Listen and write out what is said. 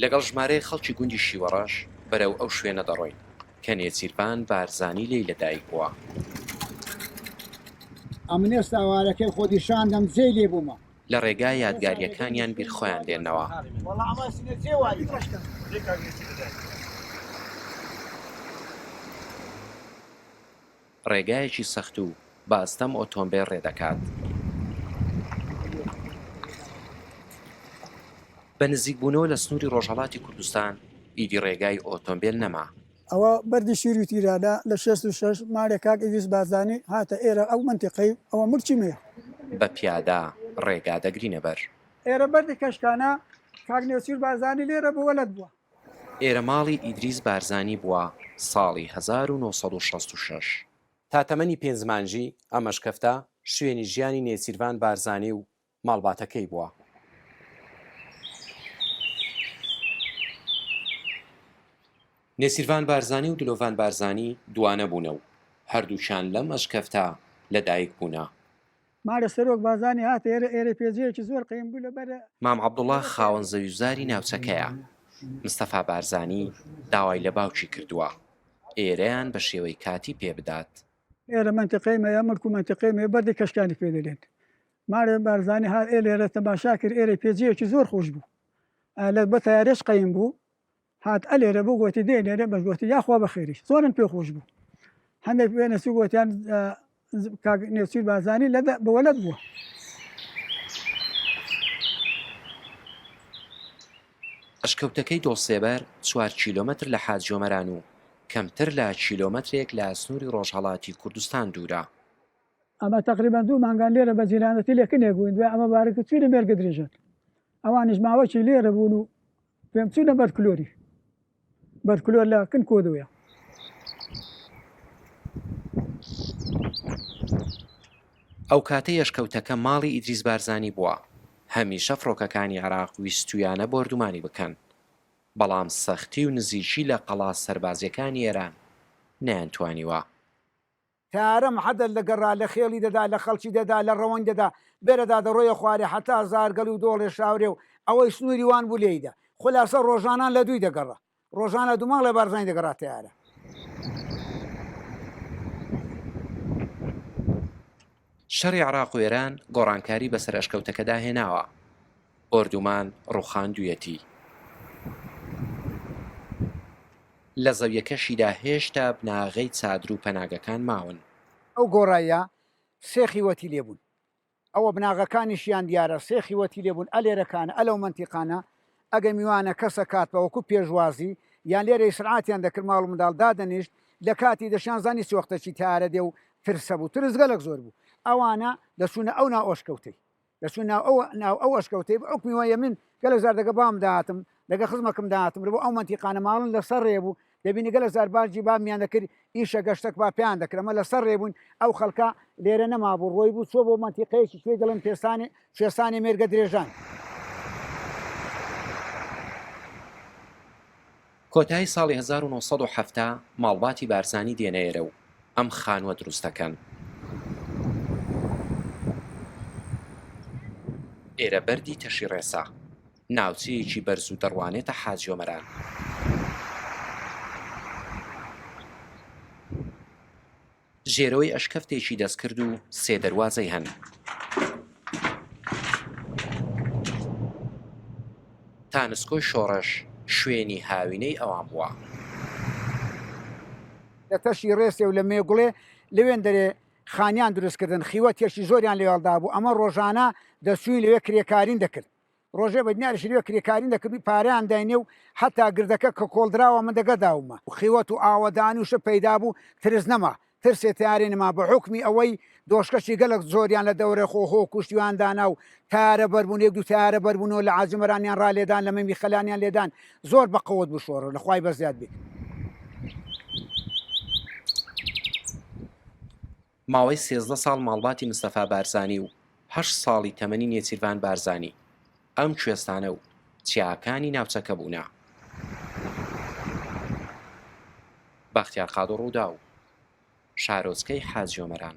لەگەڵ ژمارەیەک خەڵکی گوندی شیوەڕەش بەرەو ئەو شوێنە دەڕۆین کە نێچیرڤان بارزانی لێی لەدایک بووە. ئەمن ئێستا وارەکەی خۆ دیشان دەم جێی لێ بوومە. لە ڕێگا یادگارییەکانیان بیر خۆیان دێنەوە. ڕێگایەکی سەخت و بە ئەستەم ئۆتۆمبێل ڕێ دەکات. بە نزیکبوونەوە لە سنووری ڕۆژهەڵاتی کوردستان ئیدی ڕێگای ئۆتۆمبێل نەما. ئەوە بەردی شیر و تیرانە لە 66 ماڵێ کاک ئیدریس بارزانی هاتە ئێرە ئەو مەنتیقەی ئەوە ملکی مەیە. بە پیادە ڕێگا دەگرینە بەر. ئێرە بەردی کەشکانە کاک نێچیر بارزانی لێرە بە وەلەد بووە. ئێرە ماڵی ئیدریس بارزانی بووە ساڵی 1966. تا تەمەنی پێنج مانگی ئەم ئەشکەفتە شوێنی ژیانی نێچیرڤان بارزانی و ماڵباتەکەی بووە. نێچیرڤان بارزانی و دلۆڤان بارزانی دوانە بوونە و هەردووکیان لەم ئەشکەفتە لەدایک بوونە. ماڵێ سەرۆک بارزانی هاتە ئێرە، ئێرە پێجەیەکی زۆر قەیم بوو لەبەر. مام عەبدوڵا خاوەن زەویوزاری ناوچەکەیە، مستەفا بارزانی داوای لە باوکی کردووە ئێرەیان بە شێوەی کاتی پێ بدات. ئێرە مەنتیقەی مەیە، ملک و مەنتیقەی مەیە، بەردی کەشکانی پێ دەلێن. ماڵێ بارزانی هات ئێ لێرە تەماشا کرد ئێرە پێجەیەکی زۆر خۆش بوو. ئا لە بە تەیارەش قەیم بوو. هات ئەلێرە بوو گۆتی دێ لێرە بەس گۆتی یاخوا بەخێری زۆرم پێ خۆش بوو. هەندێک وێنە چوو گۆتیان کاک نێچیر بارزانی لە بە وەلەد بووە. ئەشکەوتەکەی دۆڵسێبەر چوار کیلۆمەتر لە حاجیۆمەران و کەمتر لە کیلۆمەترێک لە سنووری ڕۆژهەڵاتی کوردستان دوورە. ئەمە تەقریبەن دوو مانگان لێرە بە جیرانەتی لە کنێک بووین دوای ئەمە بارەکە چوینە مێرگە درێژان ئەوانیش ماوەکی لێرە بوون و پێم چوونە بەرکلۆری بەرکلۆر لە کن کۆدویە. ئەو کاتەی ئەشکەوتەکە ماڵی ئیدریس بارزانی بووە، هەمیشە فڕۆکەکانی عێراق ویستوویانە بۆردومانی بکەن، بەڵام سەختی و نزیکی لە قەڵا سەربازییەکانی ئێران نەیانتوانیوە. تارم حەدەر لە گەڕا لە خێڵی دەدا لە خەڵکی دەدا لە ڕەوەند دەدا بێرەدا دەڕۆیە خوارێ حەتا زارگەڵی و دۆڵێ شاورێ و ئەوەی سنووری وان بوو لێی دا خولاسە ڕۆژانان لە دووی دەگەڕا ڕۆژان لە دوو ماڵێ بارزانی دەگەڕا تەیارە. شەڕی عێراق و ئێران گۆڕانکاری بەسەر ئەشکەوتەکەدا هێناوە، بۆردومان ڕووخاندوویەتی. لە زەویەکەشیدا هێشتا بناغەی چادر و پەناگەکان ماون. ئەو گۆڕایە سێ خیوەتی لێ بوون. ئەوە بناغەکانیشیان دیارە سێ خیوەتی لێ بوون ئەلێرەکانە ئەلەو مەنتیقانە ئەگە میوانە کەسە کات بە وەکو پێشوازی یان لێرە ئیسرعاتیان دەکرد ماڵ و منداڵ دادەنیشت لە کاتی دەشیان زانی چ وەختەکی تارە دێ و ترس هەبوو ترس گەلەک زۆر بوو ئەوانە دەچوونە ئەو ناو ئەشکەوتەی دەچوون ناو ئەو ناو ئەو ئەشکەوتەی بە حوکمی وایە من گەلە جار دەگە بام داهاتم دەگە خزمەکم داهاتم بۆ ئەو مەنتیقانە ماڵن لەسەر ڕێ بوو دەبینی گەلە جار باجی بامیان دەکرد ئیشە گەشتەک با پێیان دەکرد ئەمە لەسەر ڕێ بوون ئەو خەڵکە لێرە نەمابوو ڕۆی بوو چۆ بۆ مەنتیقەیەکی کوێ دەڵێن پێستانی کوێستانی مێرگە درێژان. کۆتایی ساڵی 1970 ماڵباتی بارزانی دێنە ئێرە و ئەم خانووە دروست دەکەن. ئێرە بەردی تەشی ڕێسە، ناوچەیەکی بەرز و دەڕوانێتە حاجیۆمەران. ژێرەوەی ئەشکەفتێکی دەستکرد و سێ دەروازەی هەن. تا نسکۆی شۆڕش شوێنی هاوینەی ئەوان بووە. لە تەشی ڕێسێ و لە مێگوڵێ لەوێندەرێ خانیان دروست کردن خیوەتێکی زۆریان لێ هەڵدابوو ئەمە ڕۆژانە دەچووین لەوێ کرێکارین دەکرد ڕۆژێ بە دیناریش لەوێ کرێکارین دەکرد و پارەیان داینێ و حەتا گردەکە کە کۆڵدراوە من دەگە داومە خیوەت و ئاوەدانی و شت پەیدا بوو ترس نەما ترسێ تیارێ نەما بە حوکمی ئەوەی دۆشکەشی گەلەک زۆریان لە دەورە خۆ هۆ کوشتیان دانا و تارە بەربوون یەک دوو تارە بەربوونەوە لە عاجمەرانیان ڕا لێدان لە مەمی خەلانیان لێدان زۆر بە قەوەت بوو شۆڕە لە خوای بەزیاد بێت. ماوەی 13 ساڵ ماڵباتی مستەفا بارزانی و هەشت ساڵی تەمەنی نێچیرڤان بارزانی ئەم کوێستانە و چیاکانی ناوچەکە بوونە. بەختیار قادر رووداو، شارۆچکەی حاجیۆمەران.